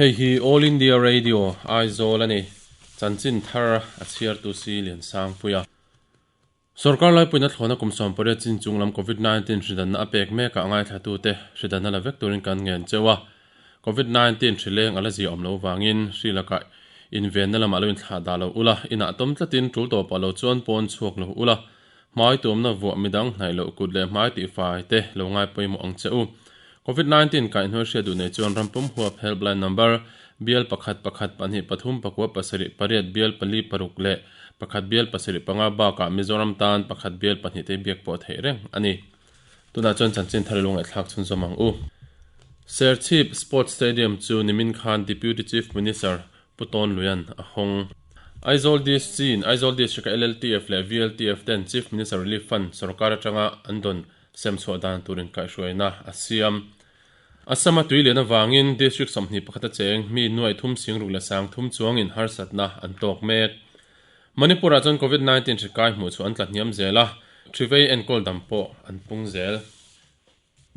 Hei hi All India Radio, Aizawl a ni. Chanchin thar a chhiartu si Liansangpuia. Sorkar laipuina thlawhna kum 18 chin chung lam Covid 19 hridanna a pek mekah ngaithlatute hridanna la vek turin kan ngen cheu a. Covid 19 hrileng a la zia awm lo vangin hri lakah invenna lamah lo inthlah dah lo ula, inah tawm tlatin tul tawpah lo chuan pawn chhuak lo ula, hmai tuamna vuah midang hnaih loh kut leh hmai tihfai te lo ngai pawimawh ang che u. Covid 19 kaihhnuai hriat duh nei chuan rampum huap helpline number bial pakhat pakhat pahnih pathum pakua pasarih pariat bial pali paruk leh pakhat bial pasarih panga bakah Mizoram tan pakhat bial pahnih te biak pawh theih reng a ni. Tunah chuan chanchin thar lu ngaihthlak chhunzawm ang u. Serchhip Sports Stadium chu nimin khan Deputy Chief Minister Pu Tawn Luian a hawng. Aizawl DC in Aizawl District-a LLTF leh VLTF ten Chief Minister Relief Fund sorkar atanga an dawn semchhuah dan tur inkaihhruaina a siam. Assam-a tui lian avangin District 21 a cheng mi nuai thum singruk leh sang thum chuangin harsatna an tawk mek. Manipur-ah chuan Covid 19 hri kai hmuh chu an tla hniam zel a, hrivei enkawl dam pawh an pung zel.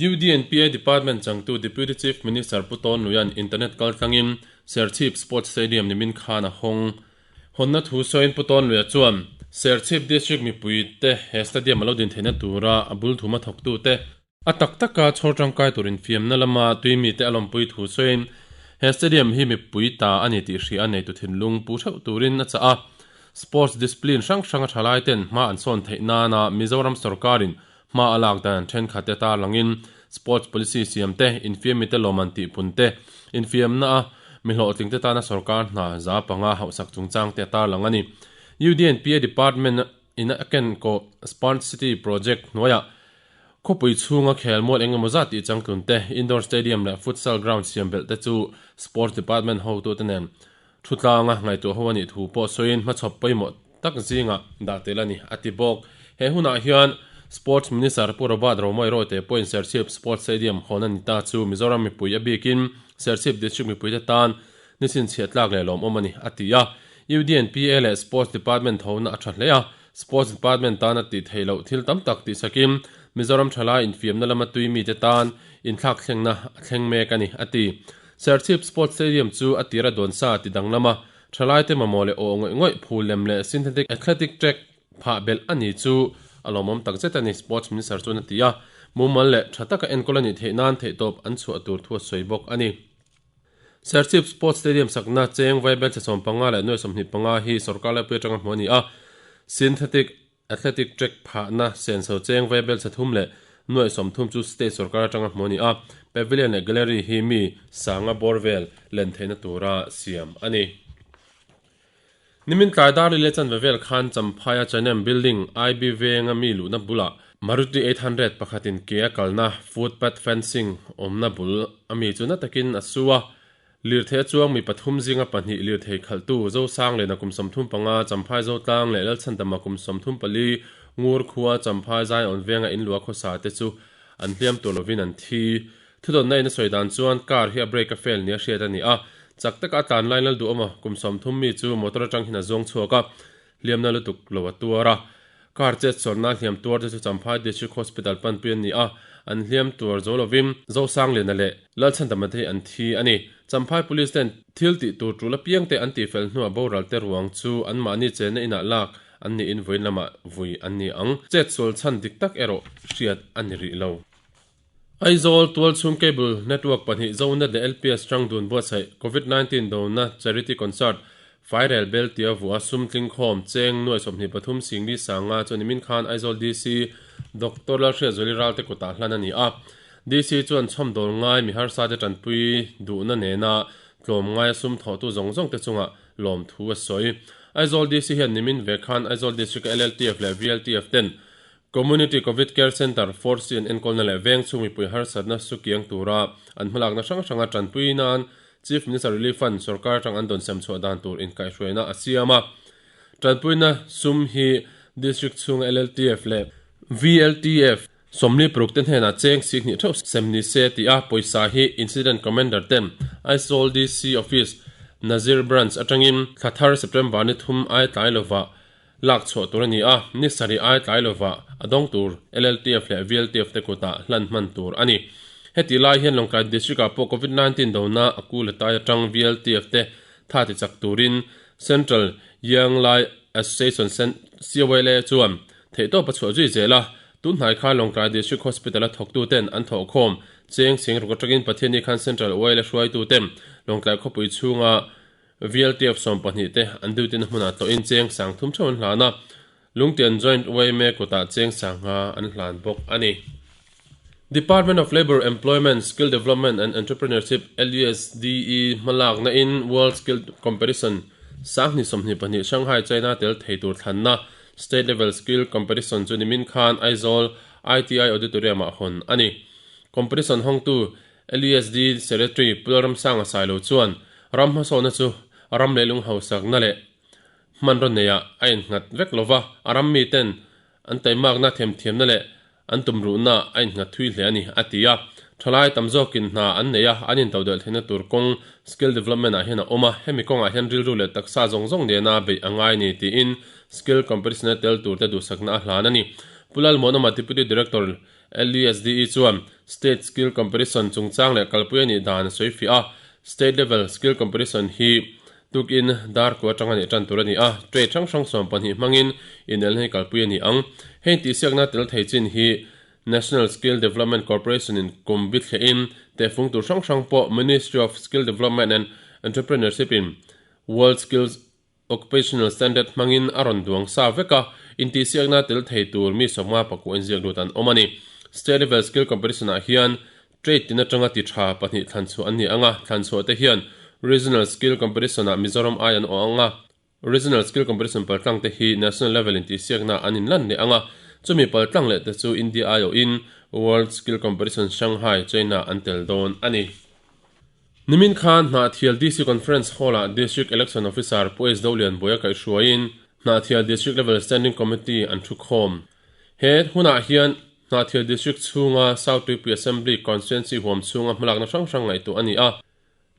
UDNPA Department changtu Deputy Chief Minister Pu Tawn Luian internet kaltlangin Serchhip Sports Stadium nimin khan a hawng. Hawnna thu sawiin Pu Tawn Luia chuan Serchhip District mipuite he stadium a lo din theihna tura a bul thuma thawktute, A tak taka chhawr tangkai tur infiamna lama tui mite a lawmpui thu sawiin he stadium hi mipui ta a ni tih hria a neitu thinlung pu theuh turin a chah a. Sports discipline hrang hranga thalai ten hma an sawn theih nana Mizoram sorkarin hma a lak dan thenkhat te tarlangin sports policy siam te, infiam mite lawm an tihpun te, infiamna a mi hlawhtling te tana sorkar hna za panga hauhsak chungchang te a tarlang a ni. UDNPA department in a ken kawh Smart City project hnuaiah Khawpui chhunga khelmual eng emaw zat tih changtlun te, indoor stadium leh futsal ground siam belh te chu Sports Department hotute nen thutlanga ngaihtuah ho a nih thu pawh sawiin hmachhawp pawimawh tak zingah dah tel a ni, a ti bawk. He hunah hian Sports Minister Pu Robert Romawia Royte pawhin Serchhip Sports Stadium hawn a ni ta chu Mizoram mipui a bikin Serchhip District mipuite tan ni chhinchhiah tlak leh lawmawm a ni, a ti a. UDNPA leh Sports Department thona a tha hle a. Sports Department tana tih theih loh thil tam tak tihsakin Mizoram thalai infiamna lama tui mite tan inthlak thlengna a thleng mek a ni, a ti. Serchhip Sports Stadium chu a tira dawn sa ti danglam a, thalaite mamawh leh awh ngawih ngawih phul lem leh synthetic athletic track phah belh a ni chu a lawmawm takzet a ni, Sports Minister chuan a ti a. Mumal leh tha taka enkawl a nih theih nan theihtawp an chhuah tur thu a sawi bawk a ni. Serchhip Sports Stadium sakna cheng vaibelchhe 15 leh nuai 25 hi sorkar laipui atanga hmuh a ni a, synthetic athletic track phahna senso cheng vaibelchhe thum leh nuai 30 chu state sorkar atanga hmuh a ni a, pavilion leh gallery hi mi sanga bawr vel len theihna tura siam a ni. Nimin tlai dar li leh chanve vel khan Champhaia Chanem Building, IB venga mi luhna bulah Maruti 800 pakhatin ke a kalna footpath fencing awmna bul a mi chu na takin a su a. Lirthei a chuang mi pathum zinga pahnih lirthei khalhtu Zosang lehna kum 35, Champhai Zotlang leh Lalchhandama kum 34, Ngur khua Champhai Zaiawn venga in luah khawsa te chu an hliam tur lovin an thi. Thudawnna in a sawi dan chuan car hi a brake a fail nia hriat a ni a, chak taka a tlan lai lal duhawm a, kum 30 mi chu motor atang hian a zawng chhuak a, hliamna lutuk lo a tuar a. Car chet sawrhna hliam tuar te chu Champhai District Hospital panpui an ni a, an hliam tuar zo lovin Zosangliana leh Lalchhandama te hi an thi a ni. Champhai Police ten thil tih tur tul apiang te an tihfel hnuah boral te ruang chu anmahni chenna inah lak an niin vawiin lamah vui an ni ang. Chet sual chhan dik tak erawh hriat a ni rih lo. Aizawl tualchhung cable network pahnih Zonet leh LPS hrang dun buatsaih Covid 19 dona charity concert Fairel Bel tia vuah sum tlingkhawm cheng nuai 23 singli sanga chu nimin khan Aizawl DC Doctor Lalhriatzuali Ralte kutah hlan a ni a. DC chuan chhawmdawl ngai mi harsa te tanpui duhna nena tlawm ngaia sum thawhtu zawng zawng te chungah lawmthu a sawi. Aizawl DC hian nimin ve khan Aizawl District a LLTF leh VLTF ten Community Covid Care Centre, 4C an enkawlna leh veng chhung mipui harsatna sukiang tura an hmalakna hrang hranga tanpui nan Chief Minister Relief Fund sorkar atang an dawn sem chhuah dan tur inkaihhruaina a siam a. Tanpuina sum hi District chhunga LLTF leh VLTF 46 te hnenah cheng 20 theuh sem ni se tih a pawisa hi Incident Commander ten Aizawl DC Office, Nazir Branch atangin thla thar September ni thum ai tlai lovah Lak chhuah tur a ni a, ni sarih ai tlai lovah a dawng tur LLTF leh VLTF te kutah hlan hman tur a ni. Heti lai hian Lawngtlai District ah pawh Covid 19 dona a ku la tai atang VLTF te tha ti chak turin Central Young Lai Association, CYLA, chuan theihtawp a chhuah zui zel a. Tun hnai khan Lawngtlai District Hospital a thawktu ten an thawhkhawm cheng sing ruk atangin Pathianni khan Central YLA hruaitu ten Lawngtlai khawpui chhunga VLTF 12 te an duty na hmunah tlawhin cheng sang thum theuh an hlan a, Lungtian Joint YMA kutah cheng sangha an hlan bawk a ni. Department of Labour, Employment, Skill Development and Entrepreneurship, LESDE, hmalakna in World Skill Competition 2022 Shanghai, China tel thei tur thlanna State Level Skill Competition chu nimin khan Aizawl ITI Auditorium ah hawn a ni. Competition hawngtu LESD Secretary Pu Lalramsanga Sailo chuan ram hmasawhna chu ram leilung hausakna leh hmanraw neiah a innghat vek lova, a ram miten an taimakna themthiamna leh an tumruhna a innghat thui hle a ni, a ti a. Thalai tam zawkin hna an nei a, an intodelh theihna tur kawng skill development ah hian a awm a, hemi kawngah hian rilru leh taksa zawng zawng nena beih a ngai a ni tiin skill competition-a tel turte duhsakna a hlan a ni. Pu Lalmuanawma Deputy Director LESDE chuan State Skill Competition chungchang leh kalpui a nih dan a sawi fiah a, State Level Skill Competition hi tukin dar kua atanga neih tan tur a ni a, trade hrang hrang 12 hmangin inelna hi kalpui a ni ang. Heng tihsiakna tel thei chin hi National Skill Development Corporation in kum bithliahin tehfung tur hrang hrang pawh Ministry of Skill Development and Entrepreneurship in World Skills Occupational Standard hmangin a rawn duang sa vek a, intihsiakna tel thei tur mi 50 pakua inziak lut an awm a ni. State Level Skill Competition ah hian Trade tin atanga ti tha pahnih thlanchhuah an ni ang a, thlanchhuah te hian Regional Skill Competition ah Mizoram ai an awh ang a, Regional Skill Competition paltlang te hi National Level intihsiakna an inlan leh ang a, chumi paltlang leh te chu India aiawhin World Skill Competition Shanghai, China an tel dawn a ni. Nimin khan Hnahthial DC Conference Hall-ah District Election Officer Pu S. Dolianbuaia kaihhruaiin Hnahthial District Level Standing Committee an thukhawm. He hunah hian Hnahthial District chhunga South Tuipui Assembly Constituency huam chhunga hmalakna hrang hrang ngaihtuah a ni a.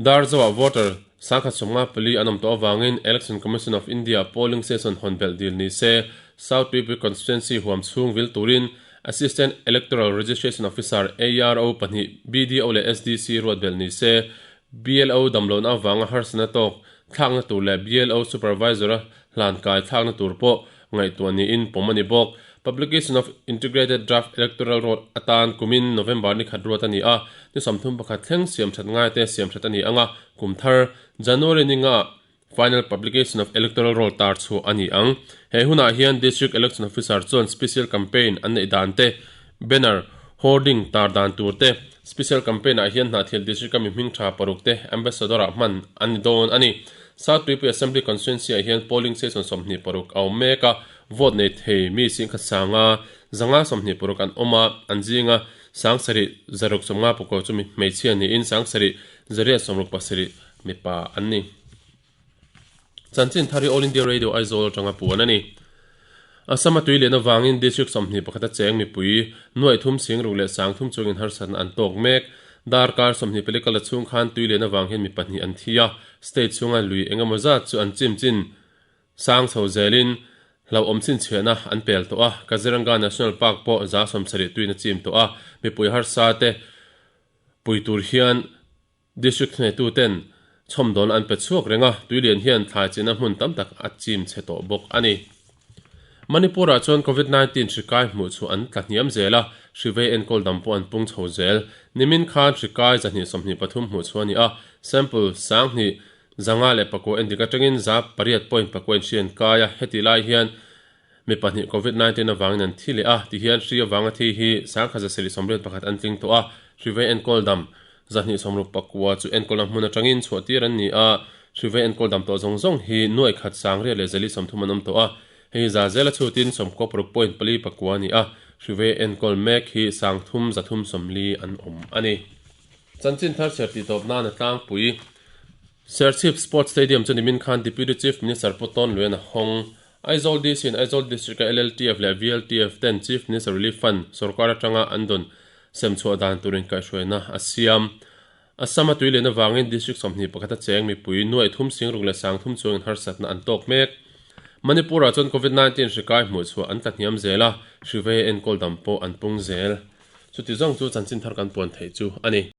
Darzoah voter 1054 an awm tawh avangin Election Commission of India polling station hawn belh dil ni se South Tuipui Constituency huam chhung vil turin Assistant Electoral Registration Officer, AERO, pahnih, BDO leh SDC ruat belh ni se, BLO damlohna avanga harsatna tawk thlakna tur leh BLO Supervisor-a hlankai thlakna tur pawh ngaihtuah niin pawm a ni bawk. Publication of Integrated Draft Electoral Roll atan kumin November ni khat ruat a ni a, ni 31 thleng siamthat ngaite siamthat a ni ang a, kum thar January ni nga Final Publication of Electoral Roll tar chhuah a ni ang. He hunah hian District Election Officer chuan Special Campaign an neih dan te, Banner, Hoarding tar dan tur te, Special Campaign ah hian Hnahthial District a mi hming tha paruk te Ambassador ah hman an ni dawn a ni. South Tuipui Assembly Constituency ah hian Polling Station 26 a awm mek a, vote nei thei mi singkhat sanga 526 an awm a, an zinga 7659 chu mi hmeichhia niin 7867 mipa an ni. Chanchin thar hi All India Radio Aizawl atanga puan a ni. Assam a tui lian avangin District 21 a cheng mipui nuaih thum sing ruk leh sang thum chungin harsatna an tawk mek. Darkar 24 kal a chhung khan tui lian avang hian mi pahnih an thi a, state chhunga lui engemaw zat chu an chim chin sang chho zelin hlauhawm chhinchhiahna an pel tawh a, Kaziranga National Park pawh 70% tuin a chim tawh a, mipui harsa te pui tur hian District hnehtuten chhawmdawn an pe chhuak reng a, tuilian hian thlai china hmun tam tak a chim chhe tawh bawk a ni. Manipur-ah chuan Covid 19 hri kai hmuh chu an tla hniam zel a, hri vei enkawl dam pawh an pung chho zel. Nimin khan hri kai 223 hmuh chu a ni a, sample 2509 endik atangin 8.4 in hri an kai a, hetih lai hian mi pahnih Covid 19 avangin an thi leh a, tihian hri avanga thi hi 1781 an tling tawh a, hri vei enkawl dam 269 chu enkawlna hmun atangin chhuahtir an ni a, hri vei enkawl dam tawh zawng zawng hi nuaih khat sangriat leh zali 30 an awm tawh a, hei hi za zela chhutin 96.49 a ni a, hri vei enkawl mek hi 3340 an awm a ni. Chanchin thar chher tih tawp nan a tlangpui. Serchhip Sports Stadium chu nimin khan Deputy Chief Minister Pu Tawn Luan a hawng. Aizawl DC in Aizawl District a LLTF leh VLTF ten Chief Minister Relief Fund sorkar atanga an dawn semchhuah dan tur inkaihhruaina a siam. Assam a tui lian avangin District 21 a cheng mipui nuaih thum sing ruk leh sang thum chuangin harsatna an tawk mek. Manipur ah chuan Covid 19 hri kai hmuh chhuah an tla hniam zel a, hri vei enkawl dam pawh an pung zel. Chuti zawng chu chanchin thar kan puan theih chu a ni.